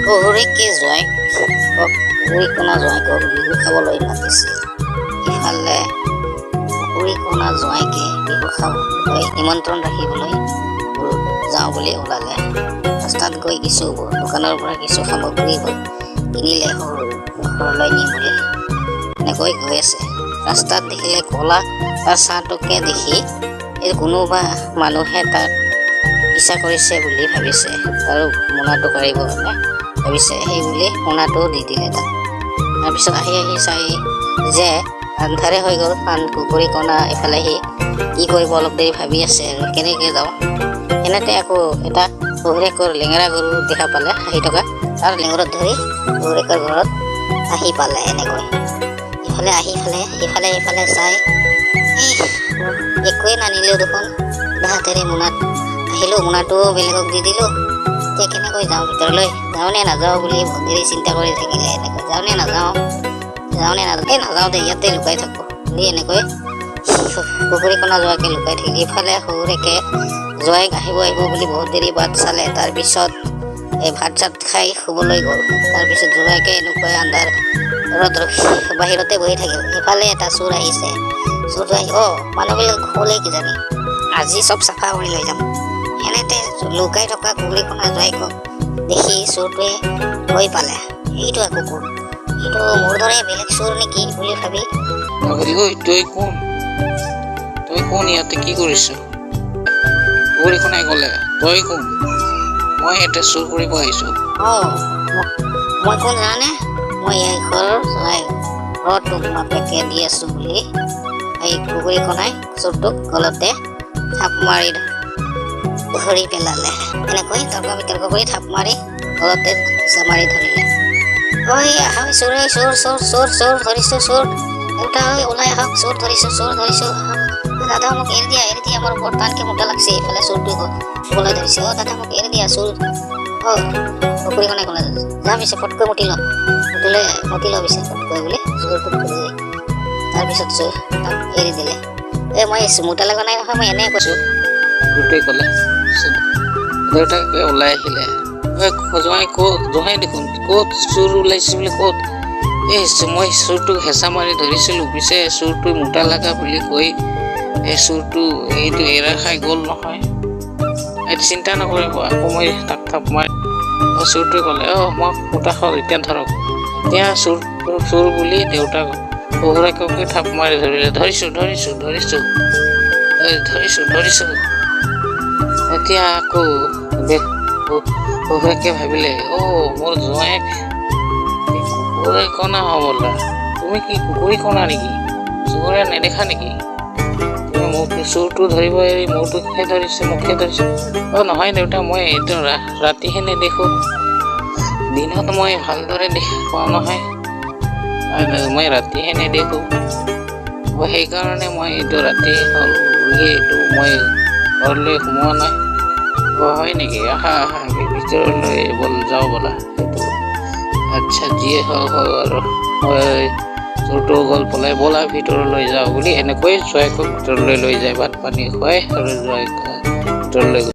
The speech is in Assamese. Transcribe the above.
শহুৰেকে জোঁৱায়েকক, কুকুৰীকণা জোঁৱায়েকক বিহু খাবলৈ মাতিছিল। ইফালে কুকুৰীকণা জোঁৱায়েকে বিহু খাবলৈ নিমন্ত্ৰণ ৰাখিবলৈ যাওঁ বুলি ওলালে। ৰাস্তাত গৈ কিছু দোকানৰ পৰা কিছু সামগ্ৰী কিনিলে ঘৰলৈ নিম বুলি। এনেকৈ গৈ আছে, ৰাস্তাত দেখিলে ক'লা তাৰ ছাঁটোকে দেখি এই কোনোবা মানুহে তাক পিছা কৰিছে বুলি ভাবিছে আৰু মোনাটো কাঢ়িব কাৰণে ভাবিছে। সেই বুলি মোনাটো দি দিলে তাক। তাৰপিছত আহি আহি চাই যে আন্ধাৰে হৈ গ'ল। কাৰণ কুকুৰীকণা ইফালে সি কি কৰিব অলপ দেৰি ভাবি আছে আৰু কেনেকৈ যাওঁ। এনেতে আকৌ এটা শহুৰেকৰ লেঙেৰা গৰু দেখা পালে আহি থকা। তাৰ লেঙুৰত ধৰি শহুৰেকৰ ঘৰত আহি পালে। এনেকৈ ইফালে আহি ফালে সিফালে ইফালে চাই, এই একোৱে নানিলেও দেখোন, হাতেৰে মোনাত আহিলোঁ, মোনাটোও বেলেগক দি দিলোঁ, এতিয়া কেনেকৈ যাওঁ? ভিতৰলৈ যাওঁ নে নাযাওঁ বুলি বহুত দেৰি চিন্তা কৰি থাকিলে। এনেকৈ যাওঁ নে নাযাওঁ, যাওঁ নে নাযাওঁ, এই নাযাওঁ দে, ইয়াতে লুকাই থাকোঁ বুলি এনেকৈ কুকুৰীকণা জোঁৱায়েকে লুকাই থাকিল। ইফালে শহুৰেকে জোঁৱাইক আহিব আহিব বুলি বহুত দেৰি বাট চালে। তাৰপিছত এই ভাত চাত খাই শুবলৈ গ'ল। তাৰপিছত জোঁৱাইকে এনেকৈ আন্ধাৰত ৰখি বাহিৰতে বহি থাকিল। ইফালে এটা চোৰ আহিছে। চোৰটো আহি, অ' মানুহবিলাক শুলেই কিজানি, আজি চব চাফা কৰি লৈ যাম। এনেতে লুকাই থকা কুকুৰীকণা জোঁৱাইকক দেখি চোৰটোৱে ভয় পালে। এইটো কুকুৰ, এইটো মোৰ দৰে বেলেগ চোৰ নেকি বুলি ভাবি সুধিব, তই কোন? তই কোন? ইয়াতে কি কৰিছ? কুকুৰীকণাই ক'লে, তই কোন? মই ইয়াতে চুৰ কৰিব আহিছো। অঁ, মই কোন জানানে? মই এই ঘৰৰ জোঁৱাই, ঘৰটোক বাপেকে দি আছো বুলি এই কুকুৰীকণাই চোৰটোক গলতে থাপ মাৰি ধৰি পেলালে। এনেকৈ তৰ্ক বিতৰ্ক কৰি থাপ মাৰি গলতে হেঁচা মাৰি ধৰিলে। ঐ আহক, চোৰ, ঐ চোৰ, চোৰ, চোৰ, চোৰ ধৰিছো, চোৰ, দেউতা, ঐ ওলাই আহক, চোৰ ধৰিছো, চোৰ ধৰিছো, আহক। দাদা, মোক এৰি দিয়া, এৰি দিয়া, মোৰ বৰ টানকে মোটা লাগছে। এইফালে চোৰটোৱে ক'বলৈ ধৰিছে, অ' দাদা, মোক এৰি দিয়া, চোৰ। অ' কুকুৰীকণাই ক'লে, যা পিছে, ফটকৈ মুতি ল, মুতিলে মুতি ল পিছে ফটকৈ বুলি চোৰটোক ধৰি। তাৰপিছত চোৰ তাক এৰি দিলে। এই মই মুতা লগা নাই নহয়, মই এনেই কৈছোঁ। চোৰটোৱে ক'লে। পিছত দেউতাকে ওলাই আহিলে, ঐ জোঁৱাই ক'ত? জোঁৱাই দেখোন ক'ত? চোৰ ওলাইছে বুলি ক'ত? এই মই চোৰটোক হেঁচা মাৰি ধৰিছিলোঁ, পিছে চোৰটো মোটা লগা বুলি কৈ এই চোৰটো এইটো এৰা খাই গ'ল নহয়। এই চিন্তা নকৰিব, আকৌ মই তাক থাপ মাৰি। অ' চোৰটোৱে ক'লে, অ' মই মোটা খাওঁ, এতিয়া ধৰক। এতিয়া চোৰটো চোৰ বুলি দেউতাক শহুৰেককে থাপ মাৰি ধৰিলে। ধৰিছোঁ, ধৰিছোঁ, ধৰিছোঁ, এই ধৰিছোঁ, ধৰিছোঁ। এতিয়া আকৌ শহুৰেকে ভাবিলে, অ' মোৰ জোঁৱায়েক কুকুৰীকণা হ'বলা। তুমি কি কুকুৰীকণা নেকি? চকুৰে নেদেখা নেকি তুমি? মোক চোৰটো ধৰিব এৰি মোৰটোকহে ধৰিছে, মোকহে ধৰিছে। অ' নহয় দেউতা, মই এইটো ৰাতিহে নেদেখোঁ, দিনত মই ভালদৰে দেখা পাওঁ নহয়, মই ৰাতিহে নেদেখোঁ। অ' সেইকাৰণে মই এইটো ৰাতি হ'ল বুলি এইটো মই ঘৰলৈ সোমোৱা নাই। অ' হয় নেকি? আহা আহা, ভিতৰলৈ ব'ল, যাওঁ ব'লা। সেইটো আচ্ছা, যিয়ে হওক হওক আৰু, মই চোৰটো গ'ল পলাই, ব'লা ভিতৰলৈ যাওঁ বুলি এনেকৈ জোঁৱাইকক ভিতৰলৈ লৈ যায়, ভাত পানী খুৱাই আৰু জোঁৱাইক ভিতৰলৈ গ'ল।